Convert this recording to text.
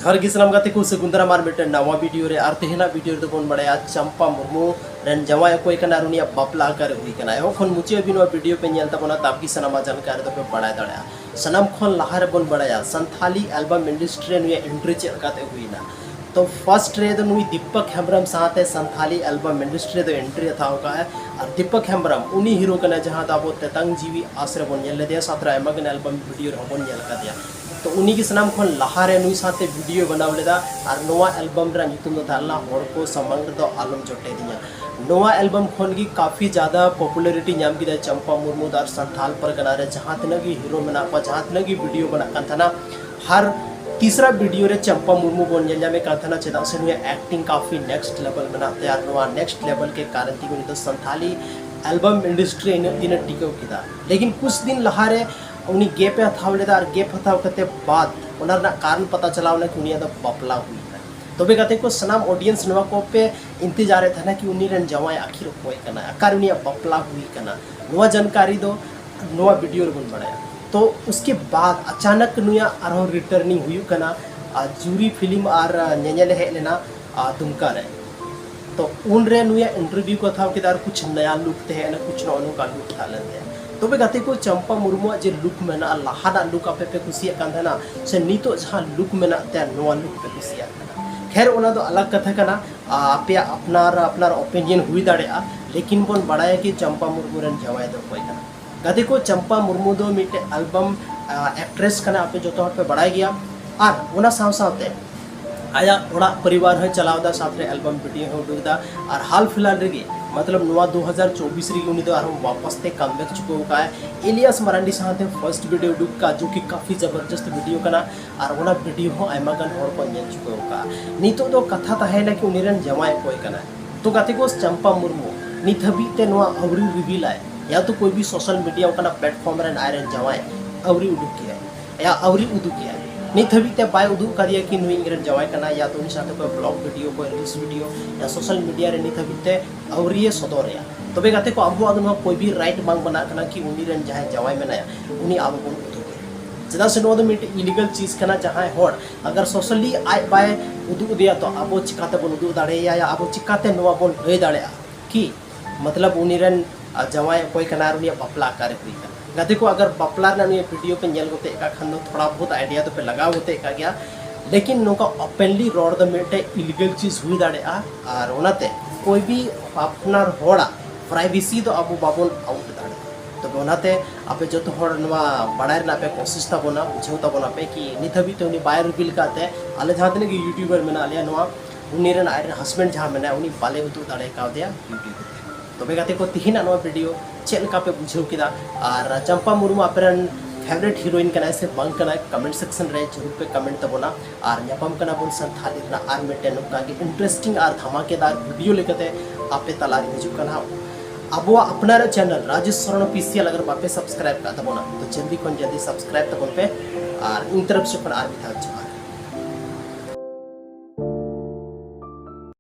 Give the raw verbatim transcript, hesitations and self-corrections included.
ᱡᱚᱦᱟᱨ ᱜᱮ ᱥᱟᱱᱟᱢ ᱜᱟᱛᱮ ᱠᱚ, ᱥᱟᱹᱜᱩᱱ ᱫᱟᱨᱟᱢ ᱟᱨ ᱢᱤᱫᱴᱮᱱ ᱱᱟᱣᱟ ᱵᱷᱤᱰᱤᱭᱳ ᱨᱮ᱾ ᱟᱨ ᱛᱮᱦᱮᱧᱟᱜ ᱵᱷᱤᱰᱤᱭᱳ ᱨᱮᱫᱚ ᱵᱚᱱ ᱵᱟᱲᱟᱭᱟ ᱪᱟᱢᱯᱟ ᱢᱩᱨᱢᱩ ᱨᱮᱱ ᱡᱟᱶᱟᱭ ᱚᱠᱚᱭ ᱠᱟᱱᱟ ᱟᱨ ᱩᱱᱤᱭᱟᱜ ᱵᱟᱯᱞᱟ ᱚᱠᱟᱨᱮ ᱦᱩᱭ ᱠᱟᱱᱟ᱾ ᱮᱦᱚᱵ ᱠᱷᱚᱱ ᱢᱩᱪᱟᱹᱫ ᱦᱟᱹᱵᱤᱡ ᱱᱚᱣᱟ ᱵᱷᱤᱰᱤᱭᱳ ᱯᱮ ᱧᱮᱞ ᱛᱟᱵᱚᱱᱟ, ᱛᱟᱵ ᱜᱮ ᱥᱟᱱᱟᱢᱟᱜ ᱡᱟᱱᱠᱟᱨᱤ ᱫᱚᱯᱮ ᱵᱟᱲᱟᱭ ᱫᱟᱲᱮᱭᱟᱜᱼᱟ᱾ ᱥᱟᱱᱟᱢ ᱠᱷᱚᱱ ᱞᱟᱦᱟ ᱨᱮᱵᱚᱱ ᱵᱟᱲᱟᱭᱟ ᱥᱟᱱᱛᱷᱟᱞᱤ ᱮᱞᱵᱟᱢ ᱤᱱᱰᱟᱥᱴᱨᱤ ᱨᱮ ᱱᱩᱭᱟᱜ ᱮᱱᱴᱨᱤ ᱪᱮᱫ ᱞᱮᱠᱟᱛᱮ ᱦᱩᱭᱱᱟ᱾ ᱛᱚ ᱯᱷᱟᱨᱥᱴ ᱨᱮᱫᱚ ᱱᱩᱭ ᱫᱤᱯᱚᱠ ᱦᱮᱢᱵᱨᱚᱢ ᱥᱟᱶᱛᱮ ᱥᱟᱱᱛᱷᱟᱞᱤ ᱮᱞᱵᱟᱢ ᱤᱱᱰᱟᱥᱴᱨᱤ ᱨᱮᱫᱚ ᱮᱱᱴᱨᱤ ᱦᱟᱛᱟᱣ ᱠᱟᱜᱼᱟᱭ᱾ ᱟᱨ ᱫᱤᱯᱚᱠ ᱦᱮᱢᱵᱨᱚᱢ ᱩᱱᱤ ᱦᱤᱨᱳ ᱠᱟᱱᱟᱭ ᱡᱟᱦᱟᱸ ᱫᱚ ᱟᱵᱚ ᱛᱮᱛᱟᱝ ᱡᱤᱣᱤ ᱟᱸᱥ ᱨᱮᱵᱚᱱ ᱧᱮᱞ ᱞᱮᱫᱮᱭᱟ, ᱥᱟᱶᱛᱮ ᱟᱭᱢᱟ ᱜᱟᱱ ᱮᱞᱵᱟᱢ ᱵᱷᱤᱰᱤᱭᱳ ᱨᱮᱦᱚᱸ ᱵᱚᱱ ᱧᱮᱞ ᱟᱠᱟᱫᱮᱭᱟ᱾ ᱛᱚ ᱩᱱᱤ ᱜᱮ ᱥᱟᱱᱟᱢ ᱠᱷᱚᱱ ᱞᱟᱦᱟ ᱨᱮ ᱱᱩᱭ ᱥᱟᱶᱛᱮ ᱵᱷᱤᱰᱤᱭᱳ ᱵᱮᱱᱟᱣ ᱞᱮᱫᱟ᱾ ᱟᱨ ᱱᱚᱣᱟ ᱮᱞᱵᱟᱢ ᱨᱮᱱᱟᱜ ᱧᱩᱛᱩᱢ ᱫᱚ ᱛᱟᱦᱮᱸ ᱞᱮᱱᱟ ᱦᱚᱲ ᱠᱚ ᱥᱟᱢᱟᱝ ᱨᱮᱫᱚ ᱟᱞᱚᱢ ᱡᱚᱴᱮᱫᱤᱧᱟ᱾ ᱱᱚᱣᱟ ᱮᱞᱵᱟᱢ ᱠᱷᱚᱱ ᱜᱮ ᱠᱟᱯᱷᱤ ᱡᱟᱫᱟ ᱯᱚᱯᱩᱞᱟᱨᱤᱴᱤ ᱧᱟᱢ ᱠᱮᱫᱟᱭ ᱪᱟᱢᱯᱟ ᱢᱩᱨᱢᱩ ᱫᱚ᱾ ᱟᱨ ᱥᱟᱱᱛᱷᱟᱞ ᱯᱟᱨᱜᱟᱱᱟ ᱨᱮ ᱡᱟᱦᱟᱸ ᱛᱤᱱᱟᱹᱜ ᱜᱮ ᱦᱤᱨᱳ ᱢᱮᱱᱟᱜ ᱠᱚᱣᱟ, ᱡᱟᱦᱟᱸ ᱛᱤᱱᱟᱹᱜ ᱜᱮ ᱵᱷᱤᱰᱤᱭᱳ ᱵᱮᱱᱟᱜ ᱠᱟᱱ ᱛᱟᱦᱮᱱᱟ, ᱦᱟᱨ ᱛᱤᱥᱨᱟ ᱵᱷᱤᱰᱤᱭᱳ ᱨᱮ ᱪᱟᱢᱯᱟ ᱢᱩᱨᱢᱩ ᱵᱚᱱ ᱧᱮᱞ ᱧᱟᱢᱮ ᱠᱟᱱ ᱛᱟᱦᱮᱱᱟ᱾ ᱪᱮᱫᱟᱜ ᱥᱮ ᱱᱩᱭᱟᱜ ᱮᱠᱴᱤᱝ ᱠᱟᱯᱷᱤ ᱱᱮᱠᱥᱴ ᱞᱮᱵᱮᱞ ᱢᱮᱱᱟᱜ ᱛᱟᱭᱟ᱾ ᱟᱨ ᱱᱚᱣᱟ ᱱᱮᱠᱥᱴ ᱞᱮᱵᱮᱞ ᱜᱮ ᱠᱟᱨᱚᱱ ᱛᱮᱜᱮ ᱩᱱᱤ ᱫᱚ ᱥᱟᱱᱛᱷᱟᱞᱤ ᱮᱞᱵᱟᱢ ᱤᱱᱰᱟᱥᱴᱨᱤ ᱤᱱᱟᱹᱜ ᱫᱤᱱᱮ ᱴᱤᱠᱟᱹᱣ ᱠᱮᱫᱟ᱾ ᱞᱮᱠᱤᱱ ᱠᱩᱪ ᱫᱤᱱ ᱞᱟᱦᱟᱨᱮ ᱩᱱᱤ ᱜᱮᱯ ᱮ ᱦᱟᱛᱟᱣ ᱞᱮᱫᱟ᱾ ᱟᱨ ᱜᱮᱯ ᱦᱟᱛᱟᱣ ᱠᱟᱛᱮ ᱵᱟᱫ ᱚᱱᱟ ᱨᱮᱱᱟᱜ ᱠᱟᱨᱚᱱ ᱯᱟᱛᱟ ᱪᱟᱞᱟᱣ ᱞᱮᱱᱟ ᱠᱤ ᱩᱱᱤᱭᱟᱜ ᱫᱚ ᱵᱟᱯᱞᱟ ᱦᱩᱭ ᱮᱱᱟ᱾ ᱛᱚᱵᱮ ᱜᱟᱛᱮ ᱠᱚ, ᱥᱟᱱᱟᱢ ᱚᱰᱤᱭᱮᱱᱥ ᱱᱚᱣᱟ ᱠᱚ ᱯᱮ ᱤᱱᱛᱮᱡᱟᱨᱮᱫ ᱛᱟᱦᱮᱱᱟ ᱠᱤ ᱩᱱᱤ ᱨᱮᱱ ᱡᱟᱶᱟᱭ ᱟᱹᱠᱷᱤᱨ ᱚᱠᱚᱭ ᱠᱟᱱᱟ, ᱚᱠᱟᱨᱮ ᱩᱱᱤᱭᱟᱜ ᱵᱟᱯᱞᱟ ᱦᱩᱭ ᱠᱟᱱᱟ, ᱱᱚᱣᱟ ᱡᱟᱱᱠᱟᱨᱤ ᱫᱚ ᱱᱚᱣᱟ ᱵᱷᱤᱰᱤᱭᱳ ᱨᱮᱵᱚᱱ ᱵᱟᱲᱟᱭᱟ᱾ ᱛᱚ ᱩᱥᱠᱮ ᱵᱟᱫ ᱟᱪᱟᱱᱟᱠ ᱱᱩᱭᱟᱜ ᱟᱨᱦᱚᱸ ᱨᱤᱴᱟᱨᱱᱤᱝ ᱦᱩᱭᱩᱜ ᱠᱟᱱᱟ, ᱟᱨ ᱡᱩᱨᱤ ᱯᱷᱤᱞᱢ ᱟᱨ ᱧᱮᱧᱮᱞᱮ ᱦᱮᱡ ᱞᱮᱱᱟ ᱟᱨ ᱫᱩᱢᱠᱟ ᱨᱮ᱾ ᱛᱚ ᱩᱱᱨᱮ ᱱᱩᱭᱟᱜ ᱤᱱᱴᱟᱨᱵᱷᱤᱭᱩ ᱠᱚ ᱦᱟᱛᱟᱣ ᱠᱮᱫᱟ ᱟᱨ ᱠᱩᱪ ᱱᱟᱭᱟ ᱞᱩᱠ ᱛᱟᱦᱮᱸ ᱠᱟᱱᱟ, ᱠᱩᱪ ᱱᱚᱜᱼᱚ ᱱᱚᱝᱠᱟ ᱞᱩᱠ ᱛᱟᱦᱮᱸ ᱞᱮᱱ ᱛᱟᱭᱟ᱾ ᱛᱚᱵᱮ ᱜᱟᱛᱮ ᱠᱚ, ᱪᱟᱢᱯᱟ ᱢᱩᱨᱢᱩᱣᱟᱜ ᱡᱮ ᱞᱩᱠ ᱢᱮᱱᱟᱜᱼᱟ, ᱞᱟᱦᱟᱱᱟᱜ ᱞᱩᱠ ᱟᱯᱮ ᱯᱮ ᱠᱩᱥᱤᱭᱟᱜ ᱠᱟᱱ ᱛᱟᱦᱮᱱᱟ ᱥᱮ ᱱᱤᱛᱚᱜ ᱡᱟᱦᱟᱸ ᱞᱩᱠ ᱢᱮᱱᱟᱜ ᱛᱟᱭᱟ ᱱᱚᱣᱟ ᱞᱩᱠ ᱯᱮ ᱠᱩᱥᱤᱭᱟᱜ ᱠᱟᱱᱟ? ᱠᱷᱮᱨ, ᱚᱱᱟ ᱫᱚ ᱟᱞᱟᱜᱽ ᱠᱟᱛᱷᱟ ᱠᱟᱱᱟ, ᱟᱯᱮᱭᱟᱜ ᱟᱯᱱᱟᱨ ᱟᱯᱱᱟᱨ ᱚᱯᱤᱱᱤᱭᱚᱱ ᱦᱩᱭ ᱫᱟᱲᱮᱭᱟᱜᱼᱟ, ᱞᱮᱠᱤᱱ ᱵᱚᱱ ᱵᱟᱲᱟᱭᱟ ᱠᱤ ᱪᱟᱢᱯᱟ ᱢᱩᱨᱢᱩ ᱨᱮᱱ ᱡᱟᱶᱟᱭ ᱫᱚ ᱚᱠᱚᱭ ᱠᱟᱱᱟ᱾ ᱜᱟᱛᱮ ᱠᱚ, ᱪᱟᱢᱯᱟ ᱢᱩᱨᱢᱩ ᱫᱚ ᱢᱤᱫᱴᱮᱡ ᱮᱞᱵᱟᱢ ᱮᱠᱴᱨᱮᱥ ᱠᱟᱱᱟ, ᱟᱯᱮ ᱡᱚᱛᱚ ᱦᱚᱲ ᱯᱮ ᱵᱟᱲᱟᱭ ᱜᱮᱭᱟ᱾ ᱟᱨ ᱚᱱᱟ ᱥᱟᱶ ᱥᱟᱶᱛᱮ ᱟᱭᱟᱜ ᱚᱲᱟᱜ ᱯᱚᱨᱤᱵᱟᱨ ᱦᱚᱸᱭ ᱪᱟᱞᱟᱣ ᱮᱫᱟ, ᱥᱟᱶᱛᱮ ᱮᱞᱵᱟᱢ ᱵᱷᱤᱰᱤᱭᱳ ᱦᱚᱸ ᱩᱰᱩᱠ ᱮᱫᱟ᱾ ᱟᱨ ᱦᱟᱞ ᱯᱷᱤᱞᱦᱟᱞ ᱨᱮᱜᱮ, ᱢᱚᱛᱞᱚᱵ ᱱᱚᱣᱟ ᱫᱩ ᱦᱟᱡᱟᱨ ᱪᱚᱵᱵᱤᱥ ᱨᱮᱜᱮ ᱩᱱᱤ ᱫᱚ ᱟᱨᱦᱚᱸ ᱣᱟᱯᱟᱥ ᱛᱮ ᱠᱟᱢᱵᱮᱠ ᱪᱩᱠᱟᱹᱣ ᱟᱠᱟᱫ ᱟᱭ᱾ ᱤᱞᱤᱭᱟᱥ ᱢᱟᱨᱟᱱᱰᱤ ᱥᱟᱶᱛᱮ ᱯᱷᱟᱨᱥᱴ ᱵᱷᱤᱰᱤᱭᱳ ᱩᱰᱩᱠ ᱟᱠᱟᱫ, ᱡᱚ ᱠᱤ ᱠᱟᱯᱷᱤ ᱡᱚᱵᱚᱨᱡᱚᱥᱛ ᱵᱷᱤᱰᱤᱭᱳ ᱠᱟᱱᱟ᱾ ᱟᱨ ᱚᱱᱟ ᱵᱷᱤᱰᱤᱭᱳ ᱦᱚᱸ ᱟᱭᱢᱟ ᱜᱟᱱ ᱦᱚᱲ ᱠᱚ ᱧᱮᱞ ᱪᱩᱠᱟᱹᱣ ᱟᱠᱟᱫᱼᱟ᱾ ᱱᱤᱛᱚᱜ ᱫᱚ ᱠᱟᱛᱷᱟ ᱛᱟᱦᱮᱸᱭᱮᱱᱟ ᱠᱤ ᱩᱱᱤ ᱨᱮᱱ ᱡᱟᱶᱟᱭ ᱚᱠᱚᱭ ᱠᱟᱱᱟᱭ᱾ ᱛᱚ ᱜᱟᱛᱮ ᱠᱚ, ᱪᱟᱢᱯᱟ ᱢᱩᱨᱢᱩ ᱱᱤᱛ ᱦᱟᱹᱵᱤᱡ ᱛᱮ ᱱᱚᱣᱟ ᱟᱹᱣᱨᱤ ᱨᱤᱵᱷᱤᱞᱟᱭ, ᱭᱟ ᱛᱚ ᱠᱳᱭ ᱵᱷᱤ ᱥᱳᱥᱟᱞ ᱢᱤᱰᱤᱭᱟ ᱚᱱᱠᱟᱱᱟᱜ ᱯᱞᱟᱴᱯᱷᱚᱨᱢ ᱨᱮ ᱟᱡ ᱨᱮᱱ ᱡᱟᱶᱟᱭ ᱟᱹᱣᱨᱤ ᱩᱰᱩᱠ ᱠᱮᱭᱟᱭ, ᱭᱟ ᱟᱹᱣᱨᱤ ᱩᱫᱩᱜ ᱠᱮᱭᱟᱭ᱾ ᱱᱤᱛ ᱦᱟᱹᱵᱤᱡ ᱛᱮ ᱵᱟᱭ ᱩᱫᱩᱜ ᱠᱟᱫᱮᱭᱟ ᱠᱤ ᱱᱩᱭ ᱤᱧ ᱨᱮᱱ ᱡᱟᱶᱟᱭ ᱠᱟᱱᱟᱭ, ᱭᱟ ᱛᱚ ᱩᱱᱤ ᱥᱟᱶᱛᱮ ᱚᱠᱚᱭ ᱵᱞᱚᱜ ᱵᱷᱤᱰᱤᱭᱳ, ᱚᱠᱚᱭ ᱨᱤᱞᱥ ᱵᱷᱤᱰᱤᱭᱳ, ᱭᱟ ᱥᱳᱥᱟᱞ ᱢᱤᱰᱤᱭᱟ ᱨᱮ ᱱᱤᱛ ᱦᱟᱹᱵᱤᱡ ᱛᱮ ᱟᱹᱣᱨᱤᱭᱮ ᱥᱚᱫᱚᱨᱮᱭᱟ᱾ ᱛᱚᱵᱮ ᱜᱟᱛᱮ ᱠᱚ, ᱟᱵᱚᱣᱟᱜ ᱫᱚ ᱱᱚᱣᱟ ᱠᱳᱭ ᱵᱷᱤ ᱨᱟᱭᱤᱴ ᱵᱟᱝ ᱵᱮᱱᱟᱜ ᱠᱟᱱᱟ ᱠᱤ ᱩᱱᱤ ᱨᱮᱱ ᱡᱟᱦᱟᱸᱭ ᱡᱟᱶᱟᱭ ᱢᱮᱱᱟᱭᱟ ᱩᱱᱤ ᱟᱵᱚ ᱵᱚᱱ ᱩᱫᱩᱜᱮᱭᱟ᱾ ᱪᱮᱫᱟᱜ ᱥᱮ ᱱᱚᱣᱟ ᱫᱚ ᱢᱤᱫᱴᱮᱡ ᱤᱞᱤᱜᱟᱞ ᱪᱤᱡᱽ ᱠᱟᱱᱟ᱾ ᱡᱟᱦᱟᱸᱭ ᱦᱚᱲ ᱟᱜᱟᱨ ᱥᱳᱥᱟᱞᱤ ᱟᱡ ᱵᱟᱭ ᱩᱫᱩᱜ ᱟᱫᱮᱭᱟ, ᱛᱚ ᱟᱵᱚ ᱪᱤᱠᱟᱛᱮ ᱵᱚᱱ ᱩᱫᱩᱜ ᱫᱟᱲᱮᱭᱟᱭᱟ? ᱟᱵᱚ ᱪᱤᱠᱟᱛᱮ ᱱᱚᱣᱟ ᱵᱚᱱ ᱞᱟᱹᱭ ᱫᱟᱲᱮᱭᱟᱜᱼᱟ ᱠᱤ ᱢᱚᱛᱞᱚᱵ ᱩᱱᱤ ᱨᱮᱱ ᱡᱟᱶᱟᱭ ᱚᱠᱚᱭ ᱠᱟᱱᱟ ᱟᱨ ᱩᱱᱤᱭᱟᱜ ᱵᱟᱯᱞᱟ ᱚᱠᱟᱨᱮ ᱦᱩᱭ ᱠᱟᱱᱟ? ᱜᱟᱛᱮ ᱠᱚ, ᱟᱜᱟᱨ ᱵᱟᱯᱞᱟ ᱨᱮᱱᱟᱜ ᱱᱤᱭᱟᱹ ᱵᱷᱤᱰᱤᱭᱳ ᱯᱮ ᱧᱮᱞ ᱜᱚᱫᱮᱜ ᱠᱟᱜ ᱠᱷᱟᱱ ᱫᱚ ᱛᱷᱚᱲᱟ ᱵᱚᱦᱩᱛ ᱟᱭᱰᱤᱭᱟ ᱫᱚᱯᱮ ᱞᱟᱜᱟᱣ ᱜᱚᱫᱮᱜ ᱠᱟᱜ ᱜᱮᱭᱟ᱾ ᱞᱮᱠᱤᱱ ᱱᱚᱝᱠᱟ ᱳᱯᱮᱱᱞᱤ ᱨᱚᱲ ᱫᱚ ᱢᱤᱫᱴᱮᱡ ᱤᱞᱤᱜᱟᱞ ᱪᱤᱡᱽ ᱦᱩᱭ ᱫᱟᱲᱮᱭᱟᱜᱼᱟ᱾ ᱟᱨ ᱚᱱᱟᱛᱮ ᱠᱚᱭ ᱵᱤ ᱟᱯᱱᱟᱨ ᱦᱚᱲᱟᱜ ᱯᱨᱟᱭᱵᱷᱮᱥᱤ ᱫᱚ ᱟᱵᱚ ᱵᱟᱵᱚᱱ ᱟᱣᱩᱴ ᱫᱟᱲᱮᱭᱟᱜᱼᱟ᱾ ᱛᱚᱵᱮ ᱚᱱᱟᱛᱮ ᱟᱯᱮ ᱡᱚᱛᱚ ᱦᱚᱲ ᱱᱚᱣᱟ ᱵᱟᱲᱟᱭ ᱨᱮᱱᱟᱜ ᱯᱮ ᱠᱳᱥᱤᱥ ᱛᱟᱵᱚᱱᱟ, ᱵᱩᱡᱷᱟᱹᱣ ᱛᱟᱵᱚᱱᱟ ᱯᱮ ᱠᱤ ᱱᱤᱛ ᱦᱟᱹᱵᱤᱡ ᱛᱮ ᱩᱱᱤ ᱵᱟᱭ ᱨᱤᱵᱤᱞ ᱠᱟᱜ ᱛᱮ ᱟᱞᱮ ᱡᱟᱦᱟᱸ ᱛᱤᱱᱟᱹᱜ ᱜᱮ ᱭᱩᱴᱩᱵᱟᱨ ᱢᱮᱱᱟᱜ ᱞᱮᱭᱟ, ᱱᱚᱣᱟ ᱩᱱᱤ ᱨᱮᱱ ᱟᱡ ᱨᱮᱱ ᱦᱟᱥᱵᱮᱱᱰ ᱡᱟᱦᱟᱸ ᱢᱮᱱᱟᱭᱟ ᱩᱱᱤ ᱵᱟᱞᱮ ᱩᱫᱩᱜ ᱫᱟᱲᱮ ᱠᱟᱣᱫᱮᱭᱟ ᱭᱩᱴᱩᱵᱽ ᱨᱮ᱾ ᱛᱚᱵᱮ ᱜᱟᱛᱮ ᱠᱚ, ᱛᱤᱦᱤᱧᱟᱜ ᱱᱚᱣᱟ ᱵᱷᱤᱰᱤᱭᱳ ᱪᱮᱫ ᱞᱮᱠᱟ ᱯᱮ ᱵᱩᱡᱷᱟᱹᱣ ᱠᱮᱫᱟ? ᱟᱨ ᱪᱟᱢᱯᱟ ᱢᱩᱨᱢᱩ ᱟᱯᱮ ᱨᱮᱱ ᱯᱷᱮᱵᱟᱨᱮᱴ ᱦᱤᱨᱳᱭᱤᱱ ᱠᱟᱱᱟᱭ ᱥᱮ ᱵᱟᱝ ᱠᱟᱱᱟᱭ? ᱠᱚᱢᱮᱱᱴ ᱥᱮᱠᱥᱚᱱ ᱨᱮ ᱡᱟᱹᱨᱩᱲ ᱯᱮ ᱠᱚᱢᱮᱱᱴ ᱛᱟᱵᱚᱱᱟ᱾ ᱟᱨ ᱧᱟᱯᱟᱢ ᱠᱟᱱᱟ ᱵᱚᱱ ᱥᱟᱱᱛᱷᱟᱞᱤ ᱨᱮᱱᱟᱜ ᱟᱨ ᱢᱤᱫᱴᱮᱱ ᱱᱚᱝᱠᱟ ᱜᱮ ᱤᱱᱴᱟᱨᱮᱥᱴᱤᱝ ᱟᱨ ᱫᱷᱟᱢᱟᱠᱮᱫᱟᱨ ᱵᱷᱤᱰᱤᱭᱳ ᱞᱮᱠᱟᱛᱮ ᱟᱯᱮ ᱛᱟᱞᱟᱨᱮ ᱦᱤᱡᱩᱜ ᱠᱟᱱᱟ᱾ ᱟᱵᱚᱣᱟᱜ ᱟᱯᱱᱟᱨᱟᱜ ᱪᱮᱱᱮᱞ ᱨᱟᱡᱮᱥ ᱥᱚᱨᱮᱱ ᱚᱯᱷᱤᱥᱤᱭᱟᱞ ᱟᱜᱟᱨ ᱵᱟᱯᱮ ᱥᱟᱵᱥᱠᱨᱟᱭᱤᱵ ᱠᱟᱜ ᱛᱟᱵᱚᱱᱟ, ᱛᱚ ᱡᱚᱞᱫᱤ ᱠᱷᱚᱱ ᱡᱚᱞᱫᱤ ᱥᱟᱵᱥᱠᱨᱟᱭᱤᱵ ᱛᱟᱵᱚᱱ ᱯᱮ᱾ ᱟᱨ ᱤᱧ ᱛᱚᱨᱚᱯ ᱥᱮ ᱠᱷᱚᱱ ᱟᱨ ᱢᱤᱫ ᱫᱷᱟᱣ ᱡᱚᱦᱟᱨ᱾